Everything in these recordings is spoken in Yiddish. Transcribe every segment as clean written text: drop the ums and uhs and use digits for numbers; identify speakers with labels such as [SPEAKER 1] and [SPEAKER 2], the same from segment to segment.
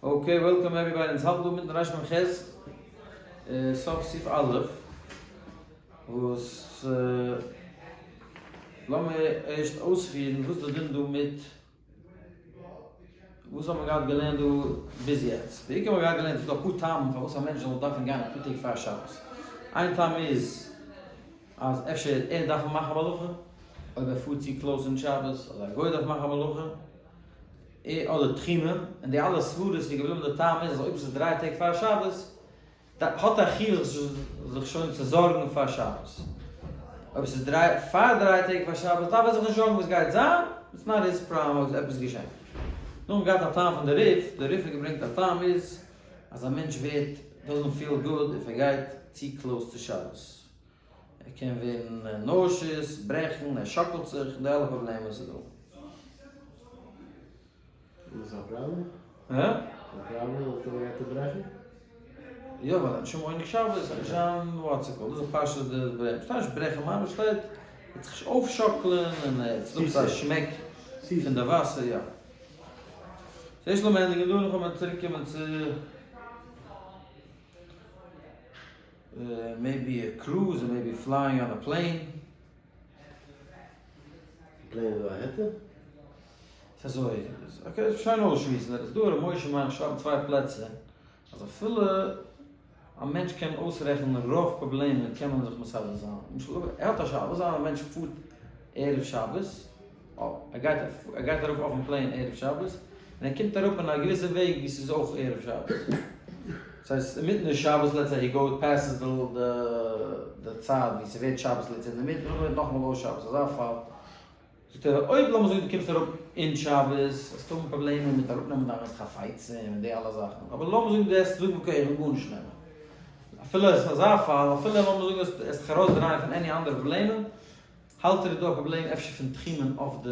[SPEAKER 1] Okay, welcome everybody, אונז האלטן דא מיטן רש מ ח, סוף סעיף א', וואס לאמיר ערשט אויספירן וואס איז די דין דא מיט וואס האבן מיר געהאט געלערנט דא ביז יעצט, בעיקר האבן מיר געהאט געלערנט ס'איז דא אפאר טעמים פארוואס א מענטש זאל דארפן גיין אפאר טעג פאר שבת, איין טעם איז אז אפשר ער דארף מאכן א מלאכה, אויב ער פארט צו close אין שבת, אדער א גוי דארף מאכן א מלאכה, אדער תחומין, און די אלע סברות איז געבליבן די טעם איז אז אויב עס איז דריי טעג פאר שבת, האט א חיוב זיך שוין צו זארגן פאר שבת. אויב עס איז דריי פאר דריי טעג פאר שבת דארף ער זיך נישט זארגן וואס גייט זיין, it's not his problem אויב עפעס געשען. נאכדעם געהאט א טעם פון די ריף, די ריף האט געברענגט א טעם איז אז א מענטש ווערט doesn't feel good if ער גייט צו close צו שבת. ער קען ווערן nauseous, ברעכן, ער שאקלט זיך, די אלע פראבלעמען וואס איז דא.
[SPEAKER 2] איז דאס א פראבלעם?
[SPEAKER 1] הא?
[SPEAKER 2] א פראבלעם אז טאמער גייט ער ברעכן?
[SPEAKER 1] יא ווייל ער האט נישט עונג שבת, ער האט נישט זיין what's it called, דאס איז פשט די ברעכן, שטייט נישט ברעכן ממש, שטייט ער וועט זיך נישט אויפשאקלען און ער האט דא א שמעק פון די וואסער, יא. ס'ערשט לאמיר ענדיגן דא און נאכדעם וועלן מיר צוריק קומען צו. Maybe a cruise or maybe flying on a plane.
[SPEAKER 2] Plane איז דא א היתר?
[SPEAKER 1] ס'איז אזוי, okay, שוין אויסשמועסן, עס איז דא ר' משה מיין איך שרייבט צוויי פלעצער אז אפילו א מענטש קען אויסרעכענען רוב פראבלעמען קען מען זיך מסדר זיין, למשל ער האט א שאלה, וואס זיין א מענטש פארט ערב שבת, ער גייט ער גייט ארויף אויפן plane ערב שבת, און ער קומט אראפ אין א געוויסע וועג ווי ס'איז אויך ערב שבת. דאס הייסט אינמיטן די שבת let's say he goes passes די די צייט ווי ס'ווערט שבת let's say אינדערמיט און נאכדעם ווערט נאכאמאל אויס שבת אזא פאל. זאגט ער אויב לאמיר זאגן דו קומסט אראפ אין שבת וועסטו האבן פראבלעמען מיט אראפנעמען דיינע חפצים און די אלע זאכן, אבער לאמיר זאגן דו וועסט זאגן okay איך וויל גארנישט נעמען. אפילו עס איז אזא פאל, אפילו לאמיר זאגן וועסט דיך ארויסדרייען פון any אנדערע פראבלעמען, האלט ער איז דא א פראבלעם אפשר פון תחומין אויף די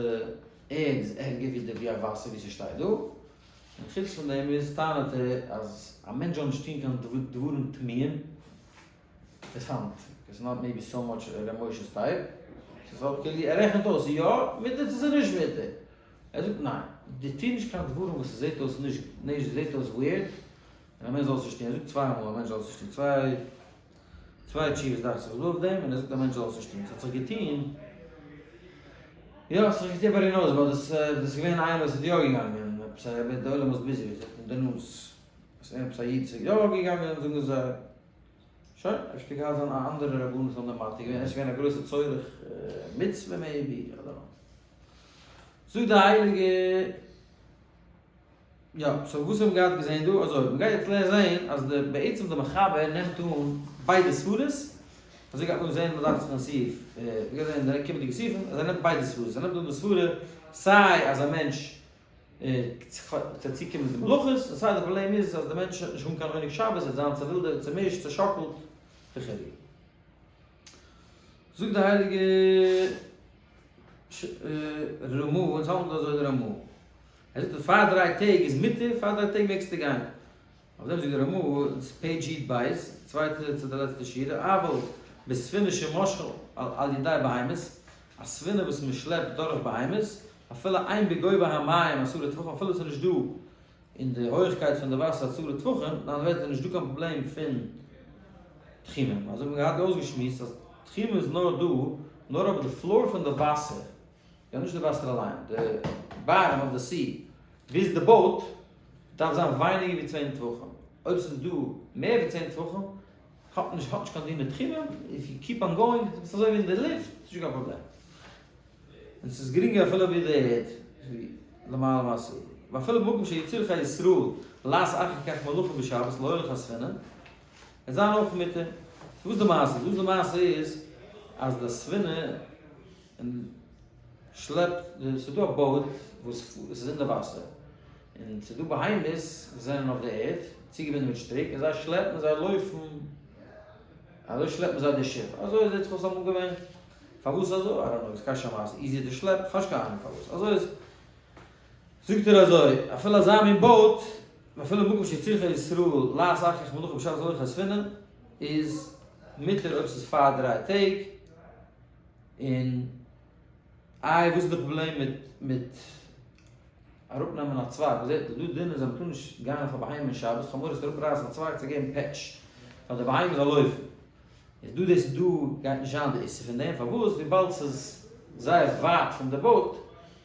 [SPEAKER 1] ערד איז ערגער ווי די ווי א וואסער ווי ס'שטייט דא, און חוץ פון דעם איז טענה'ט ער אז א מענטש זאל נישט טון קיין דברים תמוהים, אינטערעסאנט, it's not maybe so much ר' משה'ס type, ס'איז אויך כאילו ער רעכנט אויס יא מותר צו ס'איז נישט מותר, ער זאגט ניין, דו טו נישט קיין דברים וואס ס'זעט אויס נישט נישט זעט אויס weird, און א מענטש זאל עס נישט טון, ער זאגט צוויי מאל א מענטש זאל עס נישט טון, צוויי. צוויי תשובות דאכט זיך דא אויף דעם, און ער זאגט א מענטש זאל עס נישט טון, עס האט זיך געטון, יא עס האט זיך געטון ביי די נאז, ווייל דאס איז געווען איינער וואס איז יא געגאנגען, עפעס א רבי, די עולם איז busy מיט די news, עס איז עפעס א איד וואס איז יא געגאנגען, זאגן זיי, שוין, אפשר געהאט זיין א אנדערע רבנות האבן דעם מתיר געווען, עס איז געווען א גרויסע צורך מצוה maybe, I don't know. זאגט די הייליגע. יא, so וואס האבן געהאט געזעהן דא? אזוי, מ'גייט יעצט לערנען זעהן אז די בעצם די מחבר נעמט אן ביידע סברות, אזוי גייט מען זעהן מ'דארף זיך אין סעיף, מ'גייט זעהן אין די קומענדיגע סעיפים אז ער נעמט ביידע סברות, ער נעמט אן די סברה סיי אז א מענטש צו צוקומען צו מלאכות, און סיי די פראבלעם איז אז די מענטש וועט נישט האבן קיין עונג שבת, ער וועט זיין צעווילדעוועט, צעמישט, צעשאקלט, וכו'. זאגט די הייליגע רמא, אונז האלטן דא אזוי די רמא, ער זאגט אז פאר דריי טעג איז מותר, פאר דריי טעג מעגסטו גיין. אויף דעם זאגט די רמא, page י"ב, צווייטע צו די לעצטע שורה, אבל בספינה שמושכה על ידי בהמות, א ספינה וואס מען שלעפט דורך בהמות, אפילו אין בגובה המים עשרה טפחים, אפילו עס איז נישט דא אין די הויכקייט פון די וואסער עשרה טפחים, דאן ווערט נישט דא קיין פראבלעם פון תחומין. אזוי האט מען געהאט אויסגעשמועסט אז תחומין איז נאר דא נאר אויב די floor פון די וואסער יא נישט די וואסער אליין, די bottom of the sea ביז די boat דארף זיין ווייניגער ווי צען טפחים, אויב ס'איז דא מער ווי צען טפחים האט נישט האט נישט קיין דיני תחומים, if you keep on going ביסט אזוי ווי אין די לופט, ס'איז נישט קיין פראבלעם, און ס'איז גרינגער אפילו ווי די ערד, ווי למעלה מעשירי, ואפילו במקום שיצריך ישראל לעשות אחר כך מלאכה בשבת להוליך הספינה, עס זיין אויך מותר, וואס די מעשה איז? וואס די מעשה איז אז די ספינה און שלעפט די, ס'איז דא א boat וואס איז אין די וואסער, און ס'איז דא בהמות וואס זענען אויף די ערד, צוגעבינדן מיט שטריק, און זיי שלעפן און זיי לויפן, אזוי שלעפן זיי די שיף, אזוי זעט זיך אויס אמאל געווען, פארוואס אזוי? I don't know, איז קשה מעשה, easier די שלעפ, כ'האב נישט קיין אהנונג פארוואס, אזוי איז, זאגט ער אזוי, אפילו אזא מין boat, ואפילו מקום שצריך ישראל לעשות אחר כך מלאכה בשבת להוליך הספינה, איז מותר אויב ס'איז פאר דריי טעג, און איי וואס איז די פראבלעם מיט מיט. אראפנעמען א צווייג, מ'זעט דא דין איז אז מ'טאר נישט גיין אויף א בהמה אין שבת, כ'האב מורא ס'וועט אראפרייסן א צווייג צו געבן פעטש פאר די בהמה זאל לויפן, איז דא דאס דא גייט נישט זיין די איסור פון דעם, פארוואס? וויבאלד ס'איז זייער ווייט פון די boat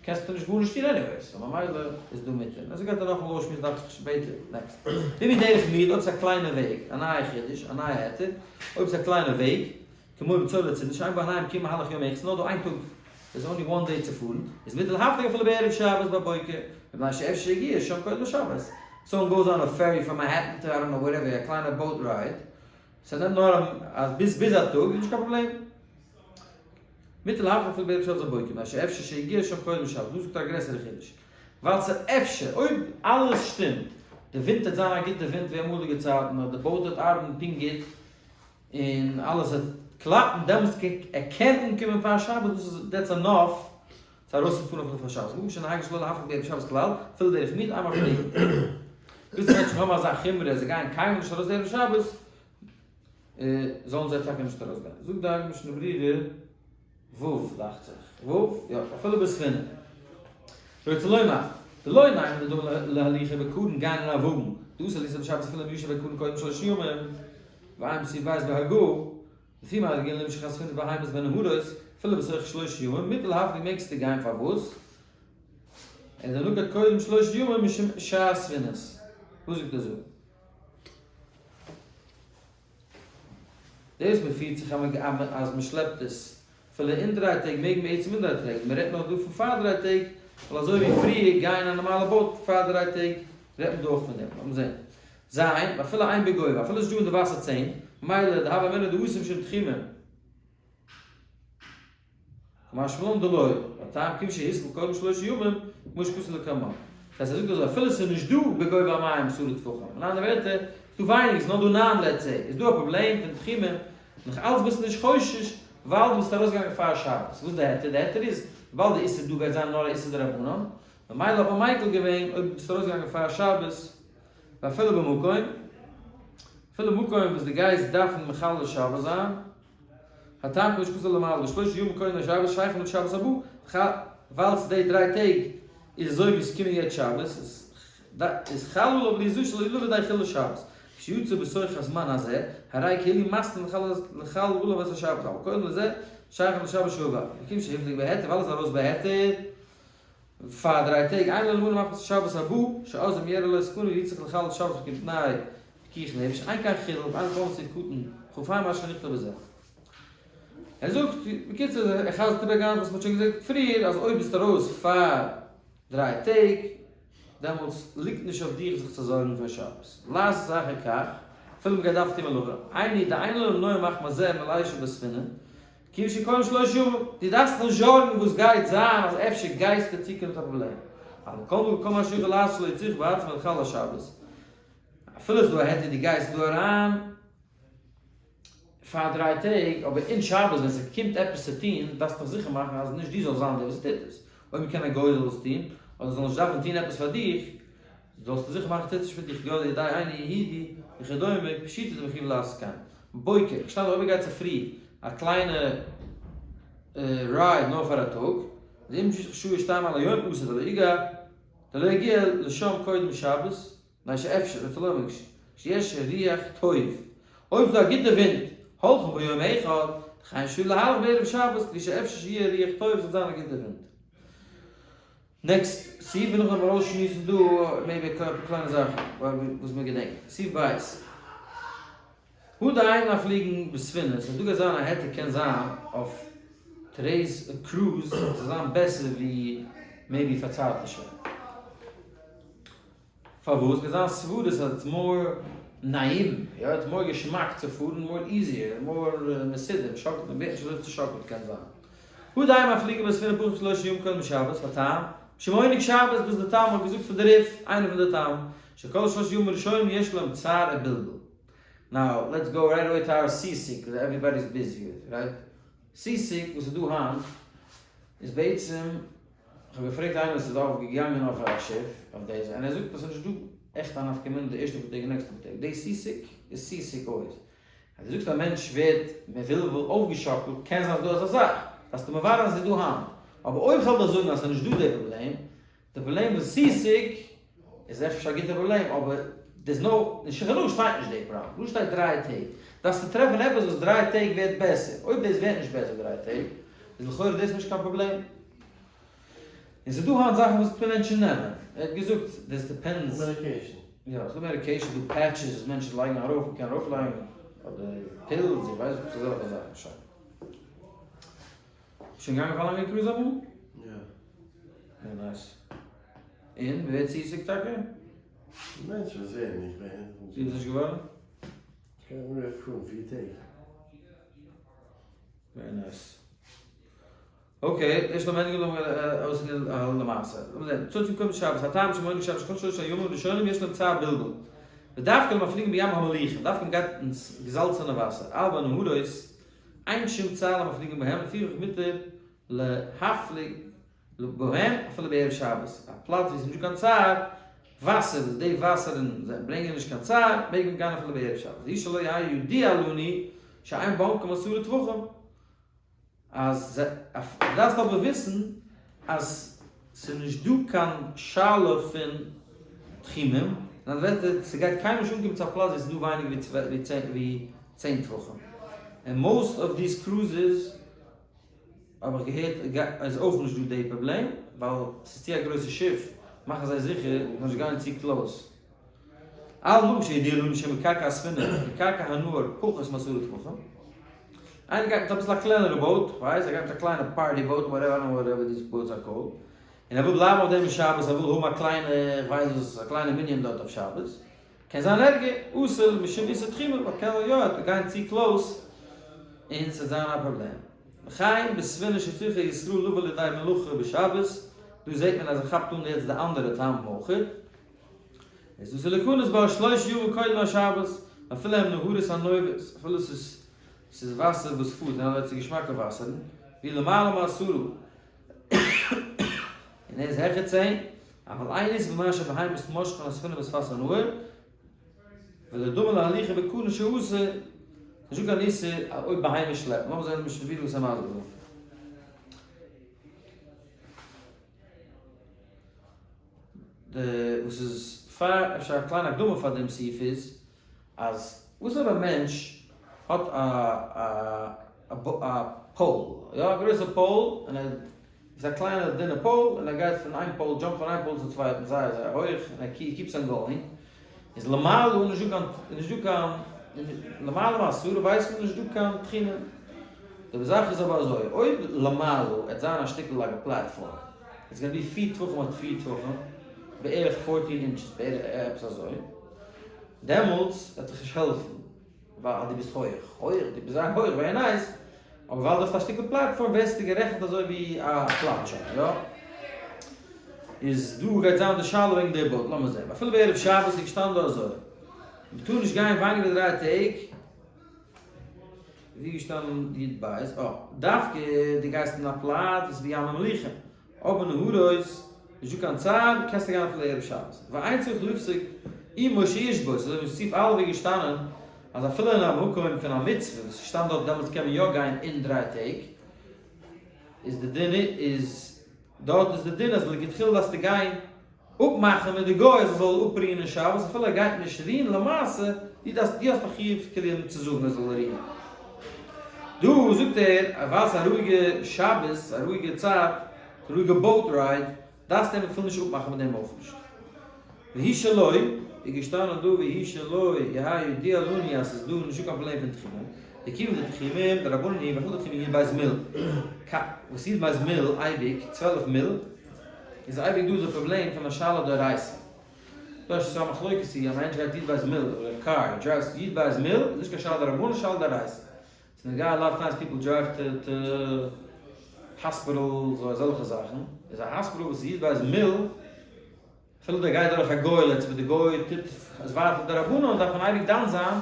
[SPEAKER 1] קענסטו נישט גארנישט טון anyways, סאו ממילא איז דא מותר, און אזוי גייט ער נאכאמאל אויסשמועסן דאכט זיך שפעטער, next. ואם הוא דרך מועט, אויב ס'איז א קליינע וועג, א נייע חידוש, א נייע היתר, אויב ס'איז א קליינע וועג, כמו מצור לצידון, שאין בו עיניים כי מהלך יום אחד, ס'איז נאר דא איין טאג, איז only one day צו פארן, איז מותר להפליג אפילו בערב שבת בבוקר, מפני שאפשר שיגיע שם קודם לשבת. Someone goes on a ferry from Manhattan to I don't know whatever, א קליינע boat ride, ס'נעמט נאר א ביז ביז א טאג, איז נישט קיין פראבלעם. מותר להפליג אפילו בערב שבת בבוקר, מפני שאפשר שיגיע שם קודם לשבת, דא זאגט ער א גרעסערע חידוש, ווייל ס'איז אפשר, אויב אלעס שטימט, די ווינט וועט זיין א גוטע ווינט ווי אמאליגע צייטן, אדער די boat וועט ארבעטן פונקט גוט, און אלעס וועט קלאפן, דעמאלטס ער קען אנקומען פאר שבת, דאס איז that's enough צו ארויסצופארן אפילו פאר שבת, מקום שנהגו שלא להפליג בערב שבת כלל, אפילו דרך מועט אין מפליגין. געוויסע מענטשן האבן אזא חומרא, זיי גייען קיינמאל נישט ארויס ערב שבת, זאלן זיי טאקע נישט ארויסגיין. זאגט די הייליגע משנה ברורה, ו' דאכט זיך, ו', יא, אפילו בספינה. רוצה לומר, דלא נימא דדמי להליכה בקרון גיין אין א וואגן, דאסור ליסע בשבת אפילו אם ישב בקרון קודם שלושה ימים, ועיין בסעיף ב' בהגהה, לפי מה רגיל למשוך הספינות בהמות בנהרות, אפילו בתוך שלושה ימים, מותר להפליג מעגסטו גיין פארוואס? אלא דנקט קודם שלושה ימים משום שאר ספינות. וואס זאגט ער זאגט? דאס מען פירט זיך אז מען שלעפט עס אפילו אין דריי טעג מעג מען עצם אין דריי טעג, מען רעדט נאר דא פון פאר דריי טעג, ווייל אזוי ווי פריער גיין א נארמאלע boat פאר דריי טעג רעדט מען דא אויך פון דעם, לאמיר זען. ז', ואפילו אין בגובה, אפילו עס איז דא אין די וואסער צען, מילא דהוה אמינא דאתי משום תחומין. קמשמע לן דלא, והטעם כיוון שהתחיל קודם שלושה ימים, כמו שכתוב לקמן. דאס הייסט ער זאגט אזוי אפילו עס איז נישט דא בגובה המים עשרה טפחים, אין אנדערע ווערטער, ס'איז דא ווייניג, ס'איז נאר דא ניין let's say, איז דא א פראבלעם פון תחומין, נאך אלץ ביסטו נישט חושש ווייל דו ביסט ארויסגעגאנגען פאר שבת. וואס איז די היתר? די היתר איז וויבאלד די איסור דא גייט זיין נאר א איסור דרבנן, ממילא האט מען מיקל געווען אויב דו ביסט ארויסגעגאנגען פאר שבת, ואפילו במקום, אפילו מקום וואס דו גייסט דארפן מחלל שבת זיין, הטעם כמו שכתוב למעלה, דשלושה ימים קודם לשבת שייכים לשבת הבא, ווייל ס'איז די דריי טעג איז אזוי ווי ס'קומען יעצט שבת, איז חל עליו להיזהר שלא לבא לידי חילול שבת, כשיצא בתוך הזמן הזה, הרי כאילו מסכים לחלל עליו את השבת, אבל קודם לזה שייכים לשבת שעבר, וכיוון שהפליג בהיתר ווייל עס איז ארויס בהיתר פאר דריי טעג, אין לו להימנע מחמת שבת הבא, שאז אם יארע לו סכנה יצטרך לחלל שבת כתנאי פיקוח נפש, אין כאן חילול ואין כל סעיף קטן כ ה מה שנכתב בזה. ער זאגט, בקיצור, ער חזר'ט איבער גאנץ וואס מ'האט שוין געזאגט פריער, אז אויב ביסטו ארויס פאר דריי טעג, דעמאלטס ליגט נישט אויף דיך זיך צו זארגן פאר שבת. לעשות אחר כך, אפילו מ'גייט דארפן טון מלאכה, היינו דאין לו למנוע מחמת זה מלישב בספינה, כיוון שקודם שלושה ימים, דו דארפסט נישט זארגן וואס גייט זיין אז אפשר גייסטו צוקומען צו א פראבלעם. אבל כל מקום כל מה שיכול לעשות שלא יצריך בעצמו לחלל השבת. אפילו איז דא א היתר דו גייסט דא אריין פאר דריי טעג, אבער אין שבת ווען ס'קומט עפעס צו טון דארפסטו דיך זיכער מאכן אז נישט דו זאלסט זיין דער וואס טוט עס, אויב מ'קען א גוי זאל עס טון, אדער זאל נישט דארפן טון עפעס פאר דיך, זאלסטו זיכער מאכן טוט עס נישט פאר דיך, גאר ידי אינו יהודי וכדומה, פשיטא דמחויב לעשות כן. בוקר, געשטאנען אויב ער גייט צופרי א קליינע ride נאר פאר א טאג, איז אם שעה שתיים על היום אסור דלא יגע דלא יגיע לשם קודם שבת, מפני שאפשר, רצה לומר, כשיש רוח טוב, אויב איז דא א גוטע ווינט, הולכים ביום אחד, וכן שוב להלך בערב שבת, לפי שאפשר שיהיה רוח טוב, זאל זיין א גוטע ווינט. next סעיף וויל איך נאר ארויסשמועסן דא maybe אפאר קליינע זאכן וואס מען געדענקט. סעיף ב'. הא דאין מפליגין בספינה, ס'איז דא גייט זיין א היתר קען זיין אויף today's cruise זאל זיין בעסער ווי maybe פארצייטישע. פארוואס? גייט זיין סברות אז it's more נעים, יא it's more געשמאק צו פארן, more easier, more מסודר, מ'שאקלט מ'ווערט נישט אזוי צושאקלט קען זיין. הא דאין מפליגין בספינה פחות משלושה ימים קודם שבת, הטעם, משום עונג שבת, דאס איז די טעם, מ'האט געזאגט פון די ריף, איינע פון די טעמים, שכל שלושה ימים הראשונים יש להם צער ובלבול. Now let's go right away to our seasick, everybody is busy with, right? Seasick וואס איז דא היינט איז בעצם איך האב געפרעגט איינער וואס איז אויף געגאנגען אויף א שיף אויף דאס און ער זאגט אז ס'איז נישט דא עכט א נפקא מינה די ערשטע פאר טעג און נעקסטע פאר טעג, די seasick איז seasick always. אז דו זאגסט א מענטש ווערט מבולבל אויפגעשאקלט קען זיין אז דא אזא זאך, דארפסטו מברר זיין אז ס'איז דא היינט, אבער אויב כ'וועל דיר זאגן אז ס'איז נישט דא די פראבלעם. די פראבלעם פון seasick איז אפשר א גוטע פראבלעם אבער there's no, אין שולחן ערוך שטייט נישט די פראבלעם, דא שטייט דריי טעג, דארפסטו טרעפן עפעס וואס דריי טעג ווערט בעסער, אויב דאס ווערט נישט בעסער דריי טעג איז לכאורה דאס נישט קיין פראבלעם. און ס'איז דא היינט זאכן וואס מענטשן נעמען, ער האט געזאגט דאס depends.
[SPEAKER 2] Medication.
[SPEAKER 1] יא, ס'איז דא medication, ס'איז דא patches וואס מענטשן לייגן ארויף, מ'קען ארויפלייגן, אדער pills, איך ווייס נישט, אזעלכע זאכן, שוין. ביסט שוין געגאנגען אויף א לאנגע קרוז אמאל?
[SPEAKER 2] יא.
[SPEAKER 1] יא nice. און? מ'ווערט seasick טאקע?
[SPEAKER 2] מענטשן וואס ווערן נישט ווערן.
[SPEAKER 1] דו ביסט נישט געווארן?
[SPEAKER 2] כ'קען נאר פארן פיר טעג.
[SPEAKER 1] Very nice. Okay, ערשט לאמיר ענדיגן לאמיר אויסהערן למעשה. לאמיר זען, צוציק קומט שבת, הטעם שמונע שבת שכל שלושה ימים ראשונים יש להם צער בלבול. ודווקא למפליגים בים המליחים, דווקא מ'גייט אין געזאלצענע וואסער, אבל בנהרות אין שום צער למפליגים בהם, לפיכך מותר להפליג בהם אפילו בערב שבת, א פלאץ ווי עס איז נישטא קיין צער וואסער, וואס די וואסערן ברענגען נישט קיין צער, מעג מען גיין אפילו בערב שבת. והוא שלא יהא ידוע לנו שאין במקום עשרה טפחים. אז דו דארפסט אבער וויסן אז ס'איז נישט דא קיין שאלה פון תחומים, אין אנדערע ווערטער ס'גייט קיינמאל נישט אנקומען צו א פלאץ ווי ס'איז דא ווייניגער ווי צען טפחים, און most of these cruises האב איך געהערט איז אויך נישט דא די פראבלעם, ווייל ס'איז צו א גרויסע שיף מאכן זיי זיכער מ'זאל נישט גיין צו close. על מקום שידוע לנו שמקרקע הספינה מקרקע הנהר פחות מעשרה טפחים. איינער גייט מיט אביסל א קלענערע boat, איך ווייס, ער גייט מיט א קליינע party boat, whatever, I don't know whatever these boats are called, און ער וויל בלייבן אויף דעם אין שבת, ער וויל האבן א קליינע, איך ווייס וואס, א קליינע מנין דארט אויף שבת, קען זיין ערגער, אסור משום איסור תחומין, ווייל קען זיין יא, ער וועט גיין צו close, און ס'וועט זיין א פראבלעם. וכן בספינה שצריכה ישראל לבא לידי מלאכה בשבת, דא זעט מען אז ער כאפט אן יעצט די אנדערע טעם אויך. איז דאס להיכנס בה שלושה ימים קודם השבת, אפילו הם נהרות הנובעות, אפילו ס'איז ס'איז וואסער וואס פארט, אין אנדערע ווערטער ס'איז געשמאקע וואסערן, ווי למעלה מעשרה, און ער איז העכער צען, אבל אין איסור במה שבהמות מושכין הספינה בשפת הנהר, ולא דומה להליכה בקרן שעשה, ס'נישטא קיין איסור אויב בהמות שלעפן, לאמיר זען משנה ברורה וואס ער מסביר דא. די וואס איז פאר אפשר א קליינע הקדמה פאר דעם סעיף איז אז וואס אויב א מענטש האט א א א pole יא א גרויסע pole און ער איז א קליינע דינע pole און ער גייט פון איין pole jump פון איין pole צום צווייטן זייער זייער הויך און ער keeps on going איז למעלה נישט דא קיין נישט דא קיין למעלה מעשרה ווייסט מען נישט דא קיין תחומין. די זאך איז אבער אזוי אויב למעלה עט זיין א שטיקל like א platform it's gonna be פיר טפחים אויף פיר טפחים בערך fourteen inches בערך עפעס אזוי דעמאלטס וועט דיך נישט העלפן ווייל דו ביסט הויעך הויעך דו ביסט זייער הויעך very nice אבער ווייל דו האסט א שטיקל platform ווערסטו גערעכנט אזוי ווי א פלאץ שוין יא? איז דא גייט זיין די שאלה וועגן די boat לאמיר זען אפילו בערב שבת איז געשטאנען דא אזוי מ'טאר נישט גיין ווייניגער ווי דריי טעג ווי געשטאנען י ב אה דווקא דו גייסט אין א פלאץ וואס איז בים המליחים אבער נהרות נישט דא קיין צער קענסטו גיין אפילו ערב שבת ואין צריך לפסוק עמו שישבות אזוי ווי אין סעיף א' איז געשטאנען אז אפילו אין א מקום פון א מצוה וואס שטאנט דארט דעמאלטס קען מען יא גיין אין דריי טעג איז די דין איז דארט איז די דין אז לכתחילה דארפסטו גיין אפמאכן מיט די גוי אז ער זאל אפרוען אין שבת אפילו ער גייט נישט רוען למעשה דו דארפסט דו האסט א חיוב כאילו אים צו זאגן ער זאל רוען דא זאגט ער אז ווייל ס'איז א רואיגע שבת א רואיגע צייט א רואיגע boat ride דארפסטו אים אפילו נישט אפמאכן מיט דעם אויך נישט. והוא שלא, איז געשטאנען דא והוא שלא יהא ידוע לנו אז ס'איז דא נישטא קיין פראבלעם פון תחומין, דכיון דתחומין דרבנן הוא ואפילו תחומין י ב מיל, ק וואס י ב מיל אייביג 12 מיל, איז אייביג דא די פראבלעם פון א שאלה דאורייתא. דאס איז א מחלוקת צו א מענטש גייט י ב מיל אדער א קאר דרייווט י ב מיל איז נישט קיין שאלה דרבנן שאלה דאורייתא. ס'איז נוגע a lot times people drive to hospitals אדער אזעלכע זאכן, איז א האספיטאל וואס איז י ב מיל אפילו דער גייט דורך א גוי let's וואס די גוי טוט עס ווייטער די רבנן דארף מען אייביג דן זיין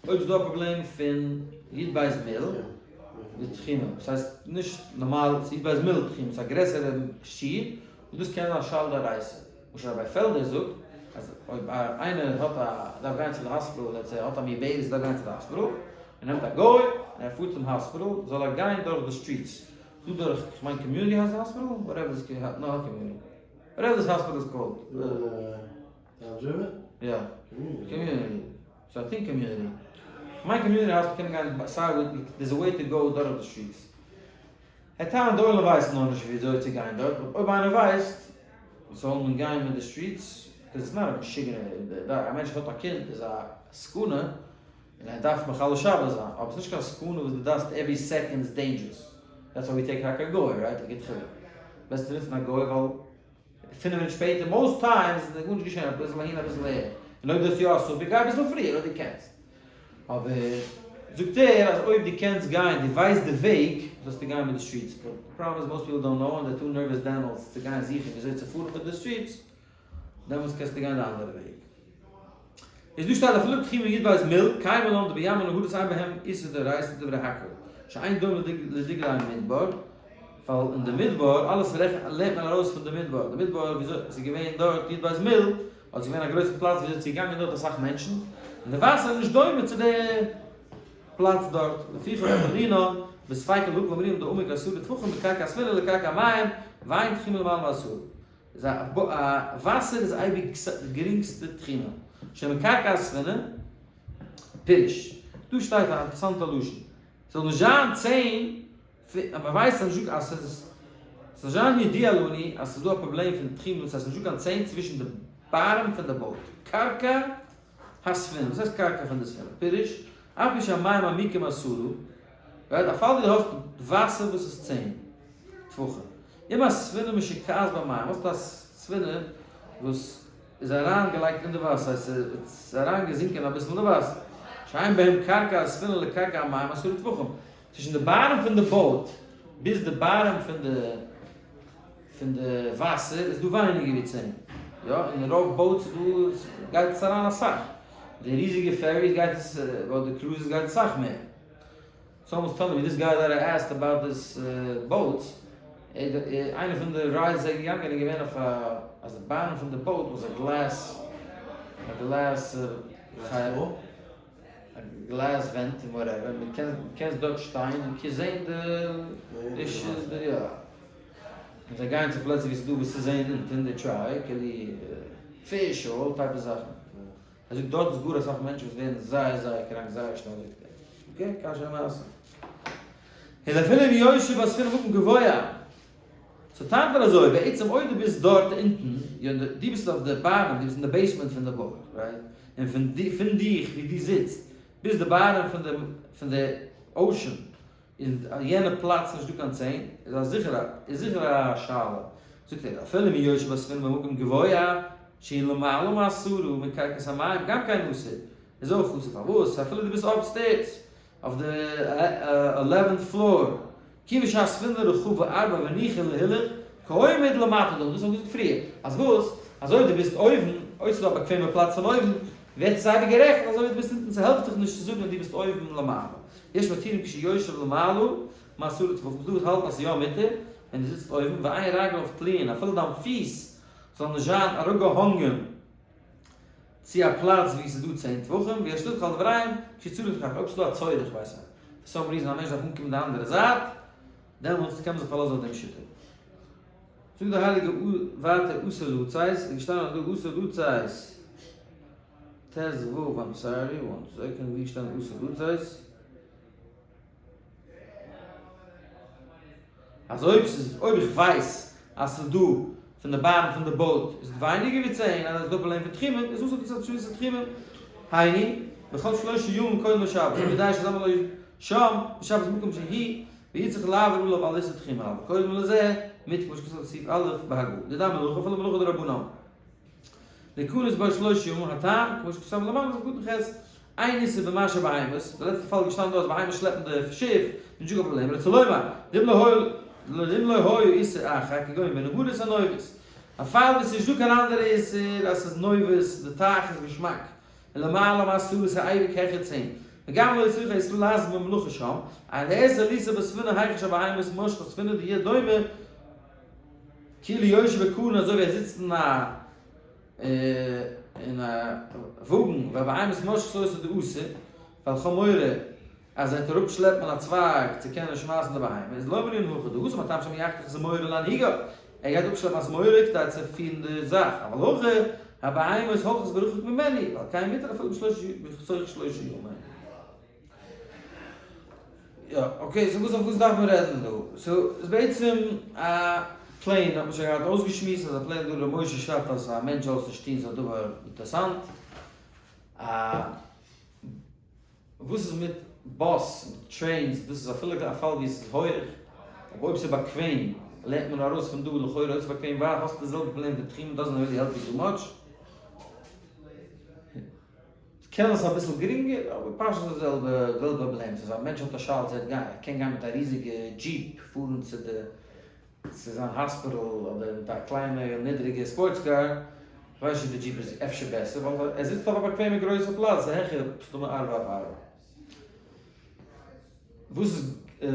[SPEAKER 1] אויב איז דא א פראבלעם פון י ב מיל די תחומים דאס הייסט נישט נארמאל ס'איז י ב מיל תחומים ס'איז א גרעסערע שיעור און דאס קען זיין א שאלה דאורייתא למשל רבי פעלדער זאגט אז אויב איינער האט א דארף גיין צו די האספיטאל let's say ער האט א מעוברת דארף גיין צו די האספיטאל ער נעמט א גוי און ער פארט צום האספיטאל זאל ער גיין דורך די streets דא דורך כ'מיין קאמיוניטי הייסט די האספיטאל whatever this נאר קאמיוניטי. Whatever this hospital is called.
[SPEAKER 2] Toms River?
[SPEAKER 1] יא. Community. So I think Community. כ'מיין Community Hospital קען מען גיין סיי וואו, there's a way to go דורך די streets. ער טענה'ט די עולם ווייסט נאר נישט ווי אזוי צו גיין דארט, but אויב איינער ווייסט זאל מען גיין מיט די streets, because it's not א משוגענע, א מענטש האט א קינד איז א סכנה און ער דארף מחלל שבת זיין, אבער ס'נישט קיין סכנה וואס דו דארפסט every second איז dangerous, that's why we take רק א גוי, right? לכתחילה בעסטע נוצן א גוי ווייל פינף מינוט שפעטער most times איז גארנישט געשען אביסל אהין אביסל אהער, און אויב דו האסט יא א ספק גיי אביסל פריער אויב דו קענסט, אבער זאגט ער אז אויב דו קענסט גיין דו ווייסט די וועג זאלסטו גיין מיט די streets, but די פראבלעם איז most people don't know and they're too nervous דעמאלטס צו גיין זוכן וויאזוי צו פארן מיט די streets, דעמאלטס קענסטו גיין די אנדערע וועג. איז דא שטייט אפילו תחומין י"ב מיל, קיימא לן דבים ונהרות אין בהם איסור דאורייתא דברי הכל, שאין דומה לדגלי המדבר, ווייל אין די מדבר, אלעס לערנט מען ארויס פון די מדבר, די מדבר וויאזוי עס איז געווען דארט י"ב מיל, האט עס געווען א גרויסע פלאץ וויאזוי צו געגאנגען דארט אסאך מענטשן, און די וואסער איז נישט דומה צו די פלאץ דארט, לפיכך אמרינן בספיקא להקל אמרינן דעמק עשרה טפחים מקרקע הספינה לקרקע המים, ואין תחומין למעלה מעשרה. איז א וואסער איז אייביג די גרינגסטע תחומין, שמקרקע הספינה, פירוש, דא שטייט א אינטערעסאנטע לשון, ס'זאל נישט זיין צען אז מען ווייסט אז נישט אז ס'איז ס'זאל זיין ידוע לנו אז ס'איז דא א פראבלעם פון תחומין ס'הייסט נישטא קיין צען צווישן די bottom פון די boat קרקע הספינה וואס הייסט קרקע פון די ספינה פירוש אף על פי שהמים עמוקים עשרה right א פאל ווי דו האסט וואסער וואס איז 10 טפחים אם הספינה משוקעת במים האסט א ספינה וואס איז אריין געלייגט אין די וואסער ס'איז אריין געזינקען אביסל אין די וואסער שאין בהם קרקע הספינה לקרקע המים עשרה טפחים צווישן די bottom פון די boat ביז די bottom פון די פון די וואסער איז דא ווייניגער ווי 10, יא, אין רוב boats איז דא גייט עס אריין אסאך, די ריזיגע ferries גייט עס אדער די cruises גייט אסאך מער. Someone was telling me this guy that I asked about this boats, איינע פון די rides איז געגאנגען איז געווען אויף א אז די bottom פון די boat was a glass א glass א גלאז ווענט און whatever, מען קען קענסט דארט שטיין און קענסט זעהן די די יא, און זיי גייען צו פלעצער ווי ס'איז דא וואס צו זעהן אונטען, די try כאילו פיש און all type of זאכן, ער זאגט דארט איז גאר אסאך מענטשן וואס ווערן זייער זייער קראנק זייער שנעל זאגט ער, okay קשיא למעשה. און אפילו אם יושב בספינה במקום גבוה, so טענה'ט ער אזוי, בעצם אויב דו ביסט דארט אונטן, יא דו ביסט אויף די bottom, דו ביסט אין די basement פון די boat, right? און פון פון דיך ווי דו זיצט ביז די bottom פון די פון די ocean איז יענע פלאץ נישט דא קיין צען, איז א זיכער איז זיכער א שאלה. זאגט ער, אפילו אם יושב בספינה במקום גבוה שהיא למעלה מעשרה מקרקעית המים גם כן אסור, איז אויך אסור, פארוואס? אפילו דו ביסט upstairs אויף די eleventh floor, כיוון שהספינה רחבה ארבע וניחא להילוך כעומד למטה דמי, דאס האב איך געזאגט פריער, אז וואס? אז אויב דו ביסט אויבן, אויב ס'איז דא א באקוועמע פלאץ פון אויבן, ווערט עס אייביג גערעכנט אזוי ווי דו ביסט אונטן, ס'העלפט דיך נישט צו זאגן אז דו ביסט אויבן למעלה. יש מתירים כשיושב למעלה מעשרה טפחים, ס'דא וואס האלטן אז ס'איז יא מותר ווען דו זיצט אויבן, ואין רגליו תלויין, אפילו דיין פיס זאל נישט זיין אראפגעהאנגען צו א פלאץ וואו ס'איז דא 10 טפחים, ויש לדחות על דבריהם כשצריך לכך, אויב ס'איז דא א צורך, ווייס איך, for some reason א מענטש דארף אנקומען די אנדערע זייט, דעמאלטס קען מען זיך פארלאזן אויף דעם שיטה. זאגט דער הייליגער ווייטער אסור לצאת, איז געשטאנען דא אסור לצאת, ט"ו, I'm sorry, one second, ווי איז געשטאנען אסור לצאת? אז אויב ס'איז אויב איך ווייס אז ס'איז דא פון די bottom פון די boat איז ווייניגער ווי 10 אז עס איז דא פראבלעם פון תחומין איז אסור לצאת בשביל תחומין היינו בכל שלושה ימים קודם לשבת כדי שיזדמן לו שם בשבת מקום שהי' ויצטרך לעבור עליו על איסור תחומין אבל קודם לזה מותר כמו שכתוב בסעיף א' בהגהה דידן מלאכה אפילו מלאכה דרבנן. להיכנס בו שלושה ימים הטעם, כמו שכתב למעלה סעיף קטן ח', אין איסור במשא בהמות, די לעצטע פאל איז געשטאנען דא אז בהמות שלעפן די שיף, נישט דא קיין פראבלעם, רצה לומר, דאם לא היה איסור אחר, כגון בנהרות הנובעות, א פאל וואו ס'איז נישט דא קיין אנדערע איסור אז ס'איז נובעות, די טייך איז געשמאק, און למעלה מעשרה איז אייביג העכער 10, וגם לא הצריך הישראל לעשות במלאכה שם, אין לאסור לישא בספינה היכן שהבהמות מושכות ספינה דתהיה דומה, כאילו יושב בקרון אזוי ווי ער זיצט אין א אין א וואגן והבהמות מושכות אותו דאסור, ווייל כ'האב מורא אז ער וועט אראפ שלעפן א צווייג צו קענען שמייסן די בהמה, איז לא מנין הכא דאסור מהטעם שמא יחתוך זמורה להנהיגה. ער גייט אפשלעפן א זמורה כדי צו פירן די זאך, אבל הכא הבהמות הולכות ברחוק ממנו, ועל כן מותר אפילו בתוך שלושה ימים. יא, okay, so וואס אויף וואס דארף מען רעדן דא? so איז בעצם א plane האט מען שוין געהאט אויסגעשמועסט אז א plane דא ר' משה שרייבט אז א מענטש זאל עס נישט טון ס'איז א דבר אינטערסאנט. א וואס איז מיט באס מיט trains דאס איז אפילו א פאל ווי עס איז הויעך אבער אויב ס'איז באקוועם לערנט מען ארויס פון דא לכאורה אויב ס'איז באקוועם ווייל האסט די זעלבע פראבלעם פון תחומין doesn't really help you too much. קען עס אביסל גרינגער אבער פשט איז די זעלבע זעלבע פראבלעם ס'איז א מענטש האט א שאלה צו ער גייט ער קען גיין מיט א ריזיגע jeep פארן צו די צו זיין האספיטאל אדער מיט א קליינע נידריגע sports car כ'ווייס נישט די jeep איז אפשר בעסער ווייל ער זיצט אויף א באקוועמע גרויסע פלאץ ס'איז העכער מסתמא ארבע אויף ארבע וואס איז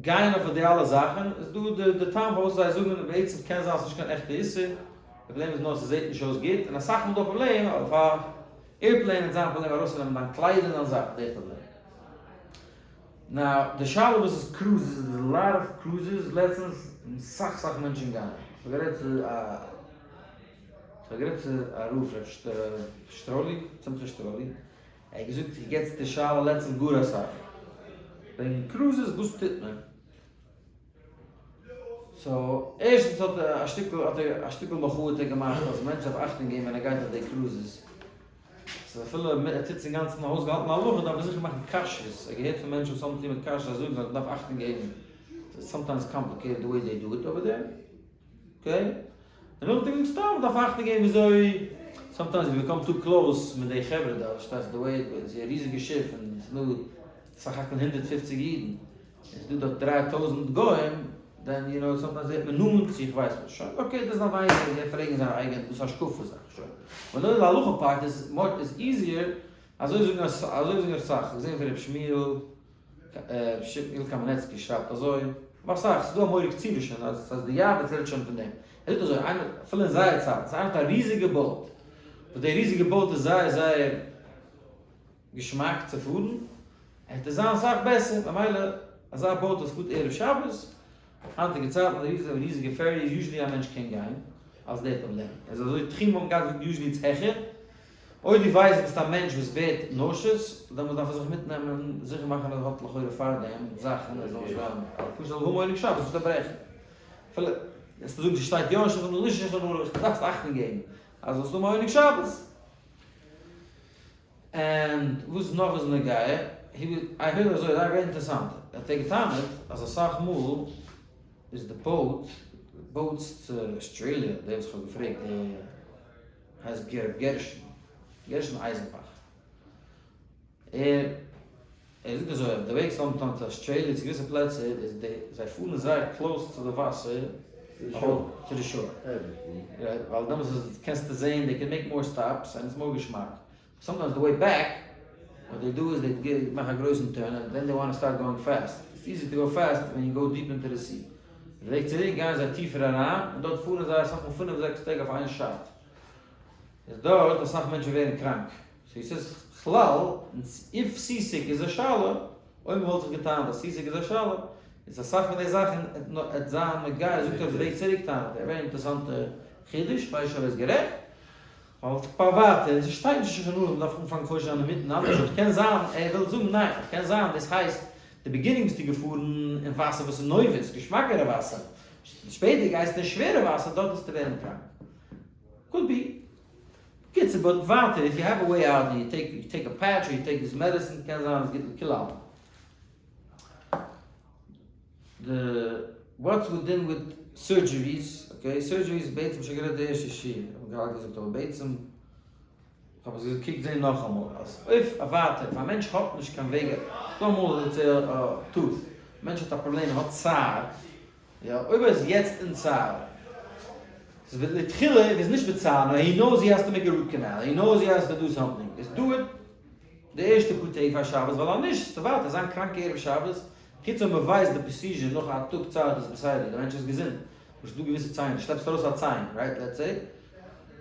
[SPEAKER 1] גייען אויף די אלע זאכן, איז דא די טעם פארוואס זיי זאגן בעצם קען זיין ס'נישט קיין עכטע איסור, די פראבלעם איז נאר ס'זעט נישט אויס גוט, און אסאך מאל דא פראבלעם אויף א airplane וועט זיין א פראבלעם ארויסצונעמען דיין קליידער און דיין זאכן, די פראבלעם. now די שאלה וואס איז cruises, איז א lot of cruises לעצטענס, און סאך סאך מענטשן גייען, כ'האב גערעדט צו א כ'האב גערעדט צו א רב ר' שטרולי, שמחה שטרולי, ער האט געזאגט איך געטס די שאלה לעצטנס גאר אסאך וועגן cruises וואס טוט מען? so ערשטנס האט ער א שטיקל האט ער א שטיקל מחאה האט ער געמאכט אז מענטש דארף אכטונג געבן ווען ער גייט אויף די cruises ס'איז אפילו ער טוט עס אינגאנצן אויסגעהאלטן להלכה דארף ער זיכער מאכן כשרות ער האט געהערט פון מענטשן וואס האבן צוטון מיט כשרות זיי זאגן אז מ'דארף אכטונג געבן ס'איז sometimes complicated the way they do it over there. Okay? און נאכדעם סתם מ'דארף אכטונג געבן וויאזוי, sometimes ווי מ'קומט too close מיט די חברה דארט, פארשטייסט די וועי, ס'איז א ריזיגע שיף און ס'איז דא סך הכל 150 אידן, און ס'איז דא דארט 3000 גוים, then you know sometimes ווערט מען נאנט צו איך ווייס וואס, שוין okay דאס דארף איינער פרעגן זיין אייגענע דאס השקפה זאך, שוין. אבער נאר די הלכה part איז more איז easier, אזוי זאגן אזוי זאגן אסאך, כ'האב געזען פון ר' שמואל. ר' שמואל קאמענעצקי שרייבט אזוי, אבער אסאך, ס'איז דא א מורה קצירה שוין אז אז די יעבץ רעדט שוין פון דעם, ער זאגט אזוי, איינער, אפילו אין זייער צייטן, ס'איינער האט א ריזיגע boat, וואס די ריזיגע boat איז זייער זייער געשמאק צו פארן, עט עס זיין אסאך בעסער, ממילא אזא boat וואס פארט ערב שבת, היינטיגע צייטן די ריזיגע ferry איז usually א מענטש קען גיין, אלס די פראבלעם, איז אזוי תחום האבן געהאט usually איז העכער, אויב דו ווייסט ביסט א מענטש וואס ווערט nauseous, דעמאלטס דארף ער זיך מיטנעמען, זיכער מאכן אז ער האט לכאורה פארדעם זאכן ער זאל נישט וועלן, פשוט זאל האבן עונג שבת נישט דערברעכן. אפילו וועסטו זאגן ס'שטייט יא אין שולחן ערוך נישט אין שולחן ערוך, דו דארפסט אכטונג געבן אז זאלסט האבן עונג שבת. און וואס נאך איז נוגע, I heard אזוי, זייער אינטערעסאנט, האט ער געטענה'ט אז אסאך מאל איז די boat, boats צו אסטרעליע, דער וואס איך האב געפרעגט, דער הייסט ר' גרשון, גרשון אייזנבאך, ער ער זאגט אזוי אויף די וועג sometimes צו אסטרעליע צו געוויסע פלעצער איז די זיי פארן זייער close צו די וואסער צו די shore, ווייל דעמאלטס איז קענסטו זעהן they can make more stops and it's more געשמאק, sometimes די way back what they do is they מאכן א גרויסן turn and then they want start going fast, it's easy to go fast ווען you go deep into די sea, די וועג צוריק גייען זיי טיפער אריין און דארט פארן זיי אסאך מאל פינף זעקס טעג אויף איין shot, איז דארט אסאך מענטשן ווערן קראנק, so ס'איז כלל, if seasick איז א שאלה, אויב מ'וואלט זיך געטענה'ט אז seasick איז א שאלה, איז אסאך פון די זאכן עט זיין נוגע, זאגט ער אויף די וועג צוריק טענה'ט ער, very אינטערעסאנטע חידוש, כ'ווייס נישט אויב ער איז גערעכט, ווייל פאר ווייטער, עס שטייט נישט אין שולחן ערוך מ'דארף אנפאנגען חושש זיין אינמיטן, אנדערש אויב קען זיין ער וויל זאגן ניין, קען זיין דאס הייסט די beginning ביסטו געפארן אין וואסער וואס איז נובס, געשמאקערע וואסער, שפעטער גייסטו אין שווערע וואסער דארט וועסטו ווערן קראנק. Could be. בקיצור, but ווייטער, if you have a way out, you take, you take a patch, you take this medicine, קען זיין עס גיט לכולי עלמא. די what's with דין with surgeries, okay, surgeries בעצם שוין גערעדט די ערשטע שיעור, האב איך געהאט געזאגט, אבער בעצם כ'האב עס געקוקט זעהן נאכאמאל, אז אויב א ווייטער, אויב א מענטש האט נישט קיין וועג, ס'דא אמאל let's say א tooth, א מענטש האט א פראבלעם, ער האט צער, יא, אויב ער איז יעצט אין צער, ס'איז לכתחילה, ער איז נישט בצער, נאר he knows he has to make a root canal, he knows he has to do something, איז do it די ערשטע פאר טעג פאר שבת, ווייל אז נישט, ס'איז ווייטער זיין קראנק ערב שבת, חוץ אויב מ'ווייסט די procedure נאך א טאג צייט איז בסדר, די מענטש איז געזונט, למשל דא געוויסע ציין, שלעפסט ארויס א ציין, right, let's say,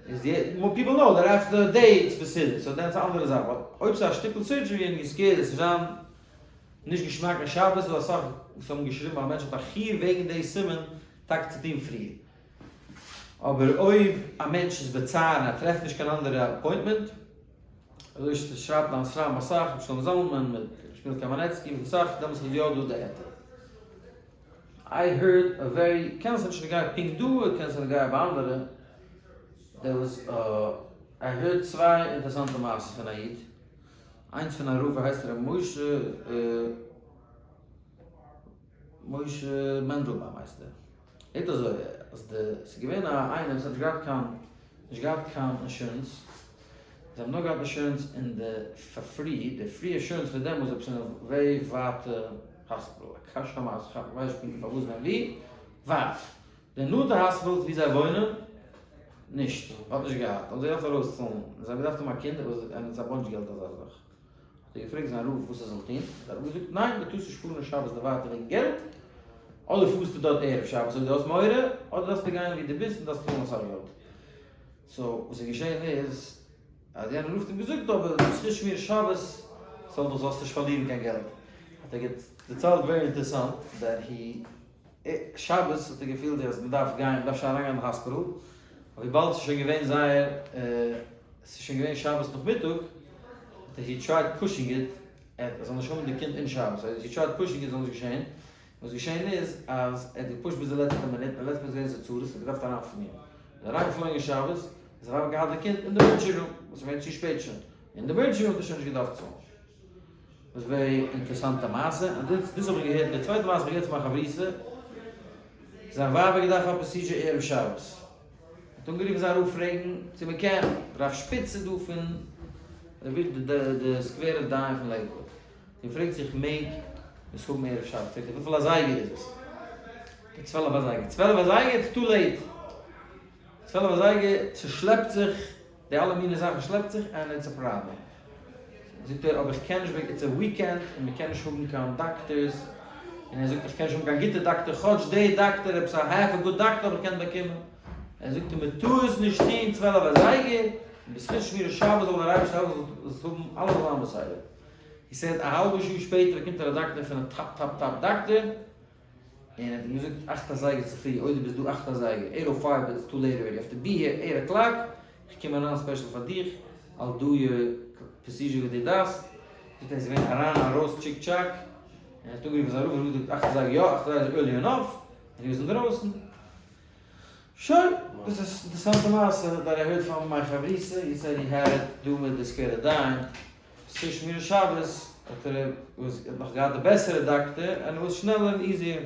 [SPEAKER 1] איז די, people know that after a day it's בסדר, so דען איז א אנדערע זאך, באט אויב ס'איז א שטיקל surgery און you're scared עס זאל זיין נישט געשמאק אין שבת, איז דא אסאך וואס האבן געשריבן אז א מענטש האט א חיוב וועגן די סימן. טאקע צו טון פריער. אבער אויב א מענטש איז בצער און ער טרעפט נישט קיין אנדערע appointment, אזוי שרייבט דיין שרייבן אסאך, רבי שלמה זלמן מיט רבי שמואל קאמענעצקי מיט אסאך, דעמאלטס איז יא דא די היתר. I heard a very, קען זיין נישט נוגע פונקט דא, קען זיין נוגע ביי אנדערע, there was a, I heard צוויי אינטערעסאנטע מעשות פון א איד, איינס פון א רב ער הייסט ר' משה משה מענדלבאום הייסט ער, הערט אזוי אז די ס'איז געווען א איינער וואס האט נישט געהאט קיין נישט געהאט קיין אינשורענס, זיי האבן נאר געהאט אינשורענס אין די פאר free, די free insurance פאר דעם וואס עפעס אין א very ווייטע האספיטאל, א קשיא המעשה, כ'ווייס נישט פונקטליך פארוואס ווען ווי, ווייט. די נאנטע האספיטאלס ווי זיי וואוינען, נישט, האט נישט געהאט, האבן זיי געדארפט ארויסצאלן, און זיי האבן געדארפט האבן א קינד, און עס איז א bunch געלט אזא זאך. האט ער געפרעגט זיין רב וואס ער זאל טון, האט דער רב געזאגט, ניין, דו טארסט נישט פארן אין שבת די ווייטע וועגן געלט, אדער פארסטו דארט ערב שבת אויב דו האסט מורא, אדער דארפסטו גיין ווי דו ביסט און דארפסט צאלן אסאך געלט. so וואס איז געשען איז, אז יענער רב האט אים געזאגט, אבער בזכות שמירת שבת זאל דאך זאלסט נישט פארלירן קיין געלט. האט ער דערציילט very אינטערעסאנט, that he שבת האט ער געפילט אז מען דארף גיין, מען דארף שוין אריינגיין אין האספיטאל, אבער וויבאלד ס'איז שוין געווען זייער, ס'איז שוין געווען שבת נאכמיטאג, האט ער he tried pushing it, ער זאל נישט האבן די קינד אין שבת, so he tried pushing it זאל נישט געשען, וואס געשען איז אז ער האט געפושט ביז די לעצטע מינוט, און די לעצטע מינוט איז געווען צרות, ער האט געדארפט אריינפליען, איז ער אריינגעפלויגן אין שבת, איז ער געהאט די קינד אין די emergency room, וואס איז געווען צו שפעט שוין, אין די emergency room האט ער שוין נישט געדארפט צאלן. דאס איז very אינטערעסאנטע מעשה, און דאס דאס האב איך געהערט, די צווייטע מעשה האב איך געהערט פון מיין חברותא, זיין ווייב האט געדארפט א procedure ערב שבת, האט אנגערופן זיין רב פרעגן צו מען קען, רב שפיץ איז דא פון די סקווערע דיין פון לעיקוואד, און פרעגט צו איך מעג עס האבן ערב שבת, פרעגט ער וויפיל אזייגער איז עס, 12 אזייגער, 12 אזייגער it's too late. 12 אזייגער, ס'שלעפט זיך, די אלע מיני זאכן שלעפט זיך and it's a problem. זאגט ער, אבער איך קען נישט, it's a weekend און מ'קען נישט האבן קיין דאקטערס, און ער זאגט איך קען נישט האבן קיין גוטע דאקטער, כאטש די דאקטער, עפעס א half א good doctor האב איך געקענט באקומען. ער זאגט אים מ'טאר עס נישט טון 12 אזייגער, און בזכות שמירת שבת זאל דער אייבערשטער העלפן זאלסט האבן אלעס זאל זיין בסדר. he said א האלבע שעה שפעטער באקומט ער א דאקטער פון א top top top doctor, און ער האט אים געזאגט אכט אזייגער צופרי, אויב דו ביסט דא אכט אזייגער, eight o five it's too late already, you have to be here eight o'clock, איך קום אריין special פאר דיך, I'll do your procedure וואס דו דארפסט, זאגט ער איז געווען אריין ארויס טשיק טשאק, און ער האט אנגערופן זיין רב און רב זאגט אכט אזייגער יא, אכט אזייגער איז early enough, און ער איז אינדרויסן. שוין, דאס איז אינטערעסאנטע מעשה that I heard from my חברותא, he said he had it דא מיט די סקווערע דיין. צו שמירת שבת האט ער נאך געהאט די בעסערע דאקטער און עס וואס שנעלער און easier.